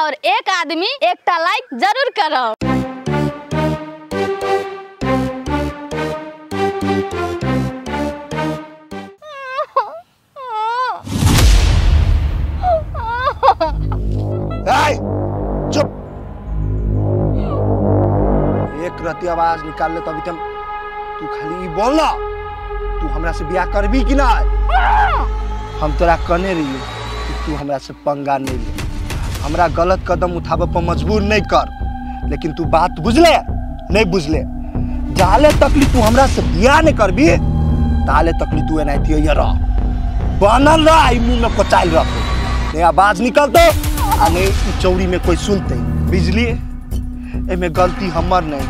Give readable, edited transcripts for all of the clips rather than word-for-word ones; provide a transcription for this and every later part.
और एक आदमी एकटा लाइक जरूर करब। चुप, एक रति आवाज निकाल ले तभी तम तू खाली बोल ना, तू हमरा से ब्याह करबी कि ना? हम तोरा कहने रहियो कि तू हमरा से पंगा नहीं ले, हमरा गलत कदम उठावे पर मजबूर नहीं कर, लेकिन तू बात बुझले नहीं बुझले। जाले तकली तू हमरा से ब्याह नहीं करबी ताले तकली तू एनाहिते रह, बनल रह, आई मुँह में पचाइल रह, नहीं आवाज निकलते आ नहीं चौरी में कोई सुनते। बिजली एमे गलती हमर नहीं,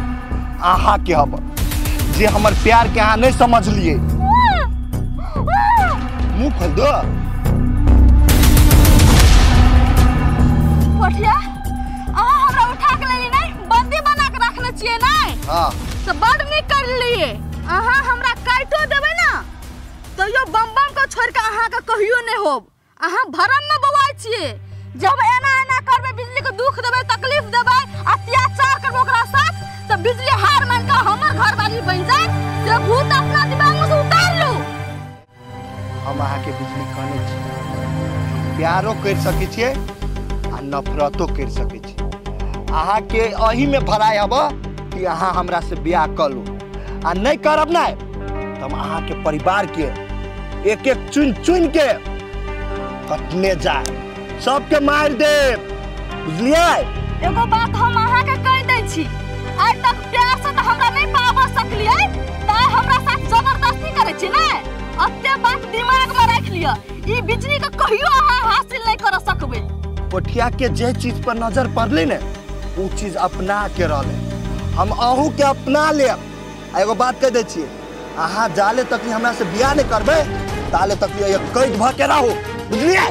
अहाँ के हबर, जे हमर प्यार के अहाँ नहीं समझ लिए। मुँह खोल दो। पोठिया, अहाँ हमरा उठा के लेली नहीं, बंदी बना के रखने छियै नहीं? हाँ। तो बड़ नीक कर लिए। अहाँ हमरा काटो देबै ना तैयो बम बम के छोड़ के अहाँ के कहियो नहीं होब। अहाँ भरम में बौआइ छियै। जब एना एना करबै, बिजली के दुख देबै, तकलीफ देबै, अत्याचार करबै ओकरा साथ, तो बिजली हार मान के हमर घरवाली बन जाए, से भूत अपना दिमाग में से उतार लू। हम अहाँ के बिजली कहने छी, प्यारो कर सकै छियै आ नफरतो कर सकै छी। अहाँ के अही में भराय हब कि अहाँ हमरा से ब्याह कर लू, आ नहीं करब ना तो हम अहाँ के परिवार के एक एक चुन चुन के कटने जाए, सबके मार दे, बुझलियै? एगो बात हम अहाँ के कह दै छी, आइ तक प्यार से तो हमरा नहीं पाबऽ सकलियै, तैं हमरा साथ जबरदस्ती करै छी ने। अते बात दिमाग में राखि लिअ, ई बिजली के कहियो अहाँ हासिल नहीं कर सकबै। पोठिया के जे चीज पर नजर पड़लै ने उ चीज अपना के रहलै, हम अहू के अपना लेब। आ एगो बात कह दै छियै, अहाँ जाले तक हमरा से बियाह नहीं करबै ताले तक कैद भऽ के रहू, बुझलियै?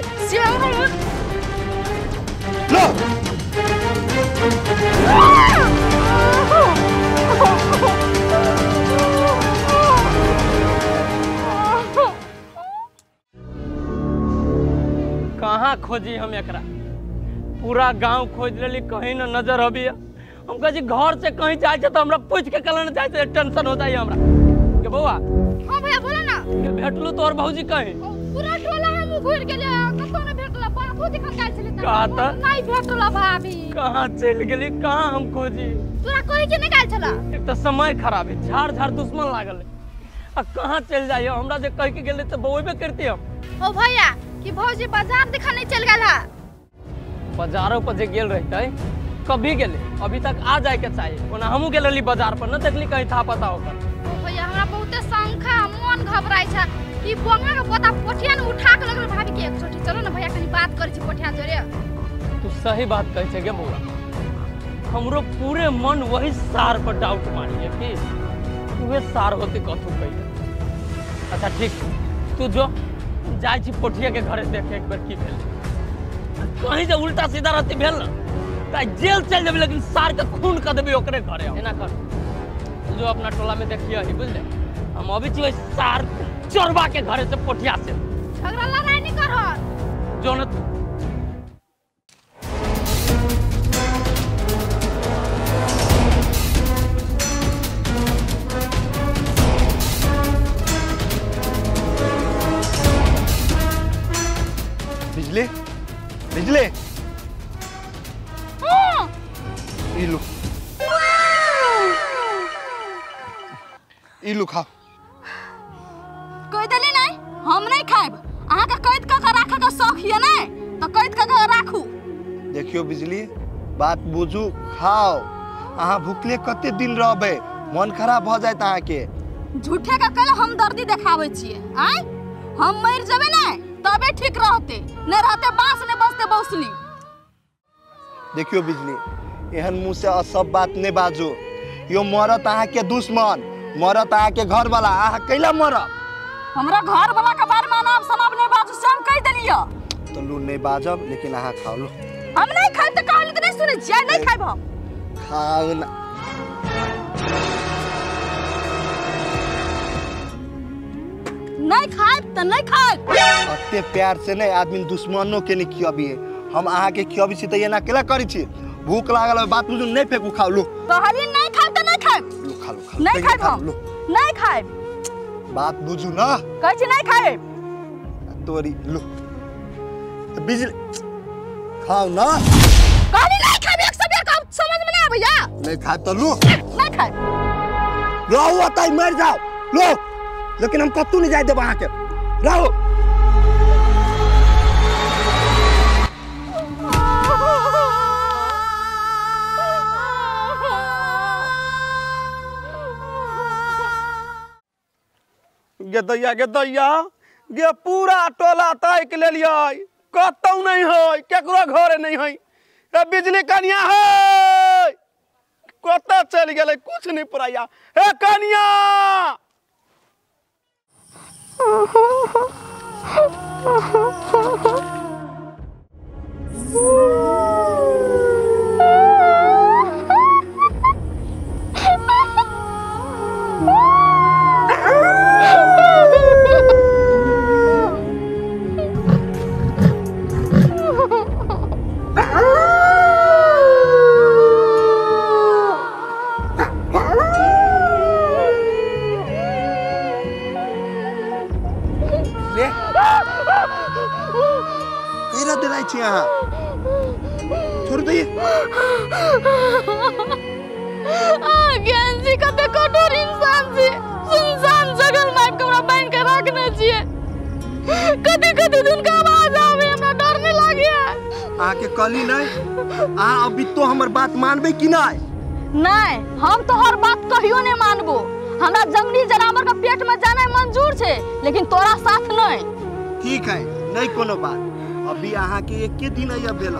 लो। कहाँ खोजी हम एकरा? पूरा गांव खोज लेली, कहीं न नजर अबिया। हम कहे घर से कहीं जाए तो हमरा पूछ के कल जाए, टेंशन हो जाए हमरा। के बउआ? हां भैया बोलो ना। के भेटलू तोर भौजी कहीं? पूरा टोला हम घूर गेलिए, कतौ न भेटला। बापो दिखन गेल छले त नहीं भेटला भाभी। कहां चल गेली, कहां हम खोजी? तोरा कहि के नहीं गेल छला? एक त समय खराब है, झाड़ झाड़ दुश्मन लागल है, आ कहां चल जाइए? हमरा जे कह के गेले त बउबे करती हम। ओ भैया कि भौजी बाजार दिखा नहीं चल गेल है? बाजारों पर जे गेल रहते कभी गेले, अभी तक आ जाए के चाहिए। ओना हमहू गेल रहली बाजार पर, न देखली कहीं था पता ओकर। ओ भैया हमरा बहुते शंका, मन घबराइ छै कि बोंगा के पता पोठिया ने उठा के लगल भाभी के एक छोटी। चलो ना भैया कनी बात करै छी पोठिया जोरे। तू सही बात कहै छै गे बौआ, हमरो पूरे मन वही सार पर डाउट मारिए कि उहे सार होते कथू कहिए। अच्छा ठीक, तू जो जाइ छी पोठिया के घरे देखे एक बेर की भेल। कहीं जे उल्टा सीधा रहती भेल ना त जेल चल जेबे, लेकिन सार के खून कर देबे ओकरे घरे। एना कर, तू जो अपना टोला में देखिए ही, बुझले? हम अभी छी सार चोरबा के घरे से पोठिया से झगड़ा लड़ाई नहीं कर जो न। बिजली, बिजली, इलू इलू खा। कह देली नहीं हम नहीं खाएब। अहाँ के कैद क के राखे के शौक ये नहीं तो कैद क के राखू। देखियो बिजली, बात बुझू, खाओ। अहाँ भूखले कते दिन रहबे, मन खराब भ जायत अहाँ के। झूठे के कल हम दर्दी देखाबै छियै। आय हम मर जेबै ने तबे ठीक रहते, नहीं रहते बांस ने बसते बौसली। देखियो बिजली, एहन मुँह से असब बात नहीं बाजू। यो मरत अहाँ के दुश्मन, मरत अहाँ के घर वाला, अहाँ कैला मरब? हमरा घर वाला के बारे में अनाप शनाप नहीं बाजू, से हम कह देलियो। तो लू नहीं बाजब, लेकिन अहाँ खाओ लो। हम नहीं खाएब त कहली त नहीं सुनै छियै, नहीं खाएब हम। खाओ ना। नहीं खाएब त नहीं खाएब। अते प्यार से नहीं आदमी दुश्मनों के नहीं खियाबिए। हम अहाँके खियाबै छी तऽ एना केला करै छी? भूख लागल है, बात बुझू, नहीं फेंकू, खाओ लो। कहली नहीं खाएब तऽ नहीं खाएब। लो खा लो, खा लो। नहीं खाएब हम, नहीं खाएब। बात बुझू ना, कहै छी नहीं खाएब। तोरी लो बिजली खाओ ना। कहली नहीं खाएब, एक सौ बेर कहब समझ में नहीं आबैया। नहीं खाएब तऽ लो। नहीं खाएब। रहो अतै मरि जाओ लो, लेकिन हम कतहु नहीं जाय देब अहाँके। रहो। गे दैया, गे दैया, गे पूरा टोला ताकि लेलियै, कतौ नहीं है, केकरो घरे नहीं है। ए बिजली कनिया है, कतऽ चलि गेलै कुछ नहीं पड़ैया। हे कनिया, छोड़ दिए। ज्ञान जी कते कठोर इंसान छी, सुनसान जगल में आबि के हमरा बान्हि के रखने छियै। कते कते दिन के आवाज आवे, हमरा डर नहीं लागे। अहाँके कहली नहीं, अहाँ अभी तो हमर बात मानबै कि नहीं? नहीं, हम तोहर बात कहियो नहीं मानबो। हमरा जंगली जानवर के पेट में जाना मंजूर छै, लेकिन तोरा साथ नहीं। ठीक है, नहीं कोनो बात। अभी अहाँके एके दिन है भेल,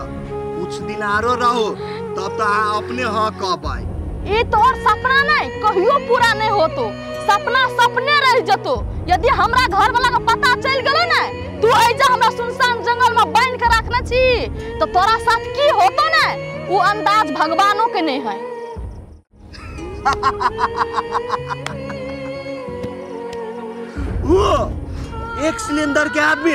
कुछ दिन आरो रहो तब तो अहाँ अपने हाँ कहबै। ई तोहर सपना नहीं कहियो पूरा नहीं होतो, सपना सपने रह जतो। यदि हमरा घर वाला के पता चल गेलै ने तू एजा हमरा सुनसान जंगल में बान्हि के रखने छी, तो तोरा साथ की होतो ने वो अंदाज भगवानों के नहीं है। वो एक सिलेंडर के आदमी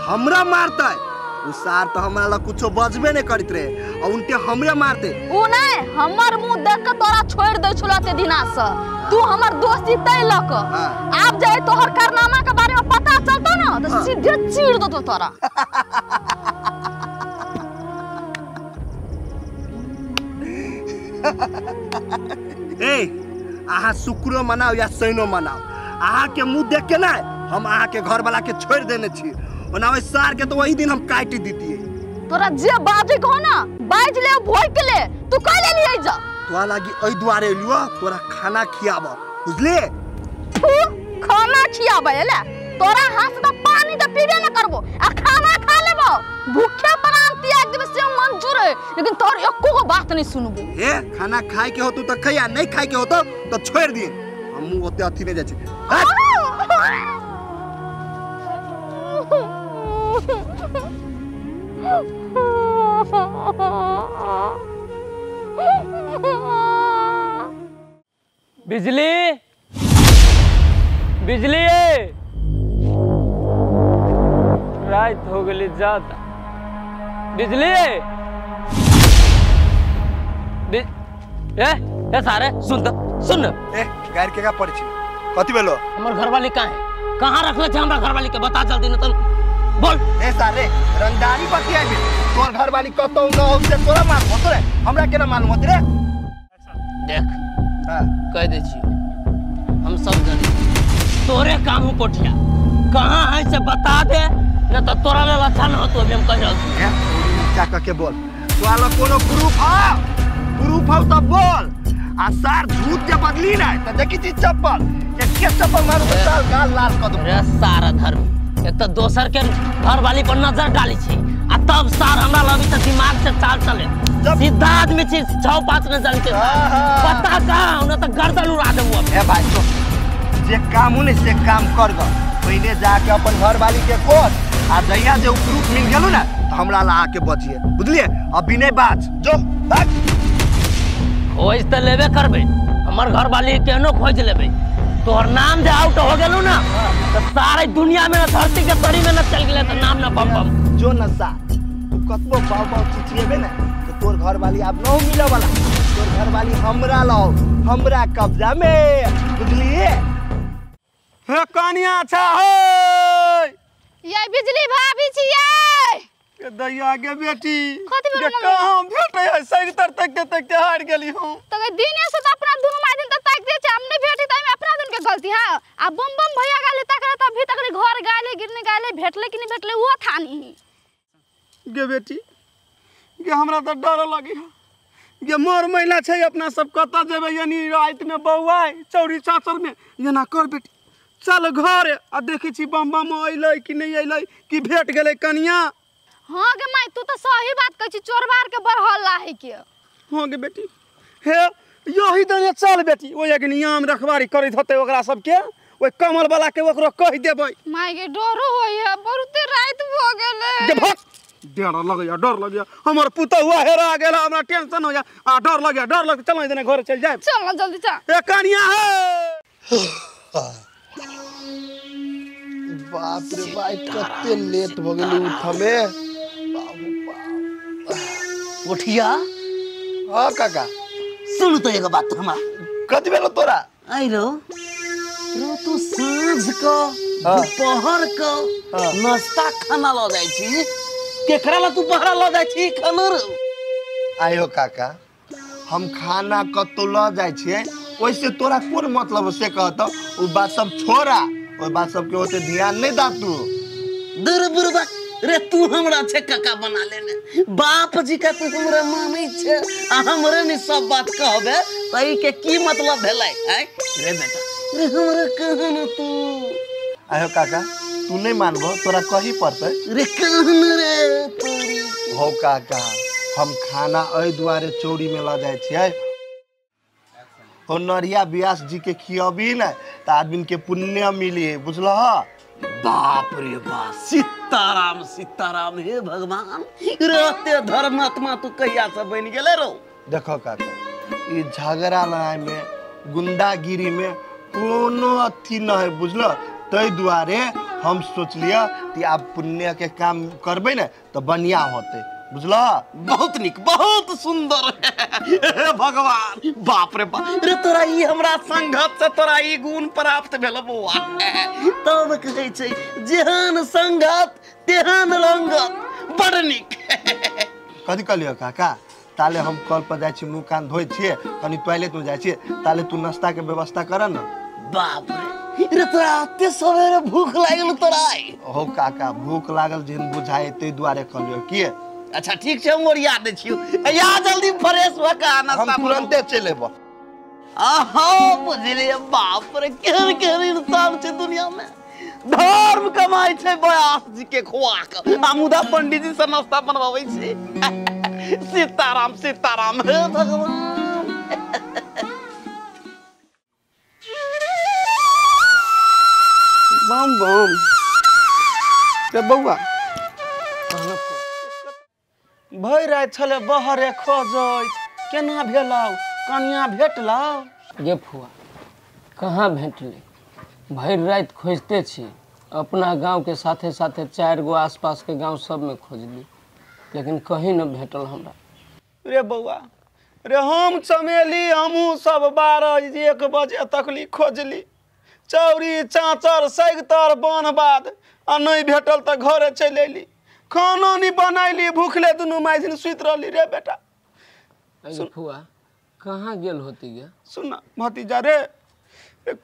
हमरा मारता है, उ सार तो हमरा ला कुछो बजबे नहीं करत रहे और उनके हमरा मारते। उ नहीं, हमर मुंह देख के तोरा छोड़ दे छुलाते दिना से। तू हमर दोस्ती तय लक आब जाए तोहर कारनामा के बारे में पता चलतो ना तो सीधे चीर देतो तोरा। ए अहाँ शुक्रो मनाओ या शनिो मनाओ, अहाँ के मुंह देख के ना हम अहाँ के घर वाला के छोड़ देने छी, ओना ओहि सार के तो वही दिन हम काटि दीतिए। तोरा जे बाजै के हो ना बाज ले, भोइक ले, तू कह ले लियै जा। तोरा लागी एहि दुआरे एलियो, तोरा खाना खियाब, बुझले? तू खाना खियाबै ले, तोरा हाथ से पानी त पीबे न करबो आ खाना खा लेबो, भूखे प्राण त्याग देबे से मंजूर है, लेकिन तोर एको गो बात नहीं सुनबो। ए खाना खाए के हो तू त खैया, नहीं खाए के हो तो छोड़ दिए, हम ओते अथी नहीं जाइ छी। बिजली, बिजली, रात हो गई ज्यादा। बिजली, ए ए सारे सुन तो सुन। ए गार के का पड़ी छी कथि भेलो? हमर घरवाली कहाँ है, कहाँ रखले छै हमरा घरवाली के, बता जल्दी न त बोल। ए सारे रंगदारी बतिया बे, तोर घरवाली कतौ न हो से तोरा मालूम होतो रे, हमरा केना मालूम होत रे? देख हां कह दे छी हम सब जानी तोरे काम हो कोठिया कहाँ है से बता दे, न त तोरा लेल अच्छा न होतो। अभी हम कह रहल छी। ए ऊंचा क के बोल, तोरा लग कोनो प्रूफ हो? प्रूफ हो त बोल। आ सार झूठ के बदली ना त देखी छी चप्पल के चप्पल मारू त साल गाल लाल क दो। रे सारा धर्म एक तो दोसर के घर वाली पर नजर डाली छी आ तब सार हमरा लगी त दिमाग से चाल चले, सीधा आदमी छी 6-5 न जान के पता कहाँ न त गर्दन उड़ा देबो। ए भाई तो जे काम हो ने से काम कर ग, पहले जाके अपन घर वाली के खोज आ जहिया जे प्रूफ मिल गेलु ना त हमरा ला आके बचिए, बुझलिए? अभी नहीं बात जो भाग खोज त लेबे करबे, हमर घर वाली केनो खोज लेबे, तोहर नाम जे आउट हो गेलु ना त सारे दुनिया में धरती के तरी में न चल गेले त नाम ना बम बम जो नशा तू कतबो बाव बाव चिचिएबे ना तो तोर घर वाली आब न मिले वाला। तोर घर वाली हमरा लाओ, हमरा कब्जा में, बुझलिए? हे कनिया छा हे ये बिजली भाभी छियै के दैया के बेटी के कहां भेटै है सगतर तक तक हार गेली हूं। तो दिने से तो अपना दुनु माय दिन तक ताक दे छै, हम नहीं भेटी त अपना दिन के गलती है। आ बम बम भैया गाले तक त अभी तक घर गाले गिरने गाले भेटले कि नहीं भेटले वो था नहीं। गे बेटी गे हमरा त डर लगी है गे मोर महिला छै अपना सब कत जेबै यानी रात में बौआइ चौरी चाचर में एना कर बेटी चल घर आ देखै छी बम बम अइलै कि नहीं अइलै कि भेट गेलै कनिया। हां गे माय तू त सही बात कहै छी, चोरबार के बड़ हल्ला है के। हां गे बेटी हे यही दने चल बेटी, ओइ अग्नि आम रखवारी करैत होतै ओकरा सबके, ओइ कमल वाला के ओकरो कहि देबै। माय गे डरो होय है, बहुते रात भ गेलै। गे भक डर लगैया, डर लगैया, हमर पुतहुआ हेरा गेल, हमरा टेंशन हो जा आ डर लगैया, डर लग चल दने घर चल जाए। चल ना जल्दी चल। ए कनिया हे बाप रे भाई कते लेट भ गेलै उठमे। बाबू बाप उठिया। हां काका सुन तो एगो बात हमरा। कथि भेलो तोरा? आई रो रो तू साँझ को दोपहर को नाश्ता खाना ल जाय छी, केकरा ला तू बहरा ल जाय छी खाना रो? आयो काका हम खाना कतौ ल जाय छियै ओइसे तोरा कोन मतलब से कहत? उ बात सब छोड़ा, ओइ बात सब के ओते ध्यान नहीं दा तू। दूर बुरबा रे तू हमरा छे काका बना लेने, बाप जी का तू हमरा मानै छे आ हमरे ने सब बात कहबे त ई के की मतलब भेलै? आय रे बेटा रे हमरा कहन तू। आयो काका तू नहीं मानबो तोरा कही पड़तै। रे कहन रे तोरी। हो काका हम खाना एहि दुआरे चौरी में ल जाय छियै, हो नरिया व्यास जी के खियबी ने त आदमी के पुण्य मिली, बुझलह? बाप रे बाप सीताराम सीताराम हे भगवान, रहते धर्मात्मा तू कहिया से बन गेले रो? देखो काका ई झगड़ा लड़ाई में गुंडागिरी में कोनो अथी न है, बुझल? तै दुआरे हम सोचलिए कि आब पुण्य के काम करबै ने त बढ़िया होते, बुझल? बहुत निक बहुत सुंदर हे भगवान। बाप रे बाप रे तोरा ई हमरा संगत से तोरा ई गुण प्राप्त भेल बौआ। तब कहै छै जेहन संगत तेहन रंगत। बड़ निक। कथी कहलियो काका? ताले हम कल पर जाइ छी मुँह कान धोइ छियै, कनि टॉयलेट में जाइ छियै, ताले तू नाश्ता के व्यवस्था कर न। बाप रे रे तोरा एते सवेरे भूख लागल तोरा? हो काका भूख लागल जेहन बुझाइ तै दुआरे कहलियो। किए? अच्छा ठीक छै हम ओरिया दै छियौ, या जल्दी फ्रेश भ के आ नाश्ता। हम तुरंते चलि एबो। आहा बुझलियै। बाप रे केहन केहन इंसान छै दुनिया में, धर्म कमाइ छै व्यास जी के खुआ के आ मुदा पंडित जी से नाश्ता बनवाबै छै। सीताराम सीताराम हे भगवान। बम बम के बौआ भरि राति छलै बहरे खोजैत, केना भेलौ कनिया भेटलौ? गे फुआ कहाँ भेटलै, भरि राति खोजते छी, अपना गाँव के साथे साथे 4 गो आसपास के गाँव सब में खोजली लेकिन कहीं न भेटल हमरा। रे बौआ रे हम चमेली हमहूँ सब 12-1 बजे तकली खोजली, चौरी चाँचर सगतर बान्ह बाद आ नहीं भेटल तऽ घरे चलि अयली, खाना नहीं बनैली, भूखले दुनू माइझिन सुति रहली। रे बेटा फुआ कहाँ गेल होती गे? सुन भतीजा रे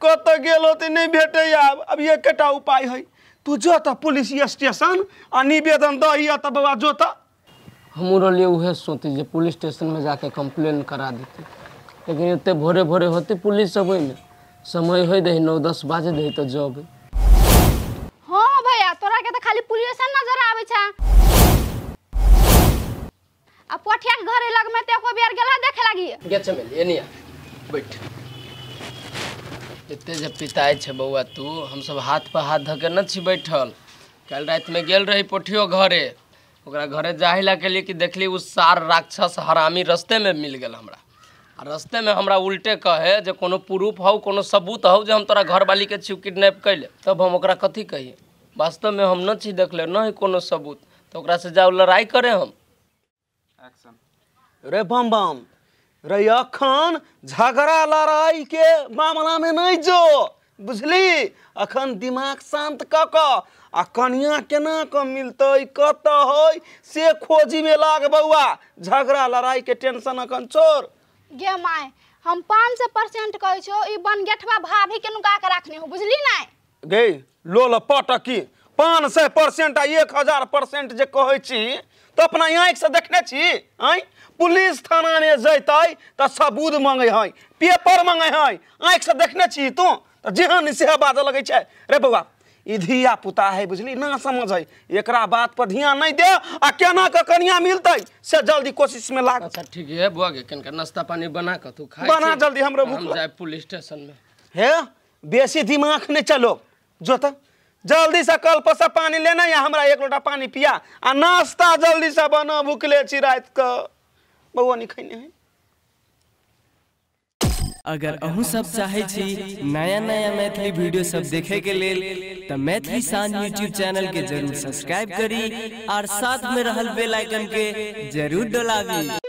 कतऽ गेल होती नहीं भेटै आब। अब एकेटा उपाय है, तू जो तऽ पुलिस स्टेशन आ निवेदन दही तऽ बौआ जो तऽ। हमहूँ रहलियै उहे सोचती जे पुलिस स्टेशन में जाके कंप्लेन करा देती, लेकिन एते भोरे भोरे होती पुलिस सब ओहिमे, समय होइ दही 9-10 बाजे दही तऽ जब। हाँ भैया तोरा के तो खाली पुलिस नजर आबै छै, आ पोठिया के घरे लग में ते एको बेर गेला देखे लागी। गे चमेली एनी आ बैठ। एते जे पिताइ छै बौआ तू, हमसब हाथ पर हाथ धऽ के न छी बैठल। काल्हि राति में गेल रही पोठियो घरे, ओकरा घरे जाहि ला के लिए कि देखली उ सार राक्षस हरामी रस्ते में मिल गेल हमरा, आ रस्ते में हमरा उल्टे कहे जे कोनो प्रूफ हौ कोनो सबूत हौ जे हम तोरा घरवाली के छियौ किडनैप कैले। तब हम ओकरा कथी कहिए? वास्तव में हम न छी देखले, न है कोनो सबूत, तो ओकरा से जाओ लड़ाई करे हम। रे बम बम रे अखन झगड़ा लड़ाई के मामला में नहीं जो, बुझली? अखन दिमाग शांत क क आ कनिया केना क मिलतै कत है से खोजी में लाग बौआ, झगड़ा लड़ाई के टेंशन अखन छोड़। गे my हम 500% कहै छौ ई बनगेठवा भाभी के नुका के रखने हो, बुझली नै? गे लोल पटकी 500% आ 1000% जे कहै छी तो अपना आँखि से देखने छी? आँय पुलिस थाना में जैतै तऽ सबूत मांगै है, पेपर मांगै है, आँखि से देखने छी तू? तऽ जेहन सेह बाजऽ लगै छै। रे बौआ ई धिया पुता है, बुझली ना समझ है, एकरा बात पर ध्यान नहीं दे आ केना के कनिया मिलतै से जल्दी कोशिश में लाग। अच्छा ठीक है बुआ के कनका नाश्ता पानी बना के तू खा बना जल्दी, हमरो भूख हम जाए पुलिस स्टेशन में। हे बेसी दिमाग नहीं चलो, जो त जल्दी से कल पर से पानी लेना या हमरा एक लोटा पानी पिया आ नाश्ता जल्दी से बना, भूखले छी रात के बौआ नहीं खैने है। अगर अहूँ सब चाहे छी नया नया मैथिली वीडियो सब देखे के लेल त मैथिली शान यूट्यूब चैनल के जरूर सब्सक्राइब करी और साथ में रहल बेल आइकन के जरूर दबावी।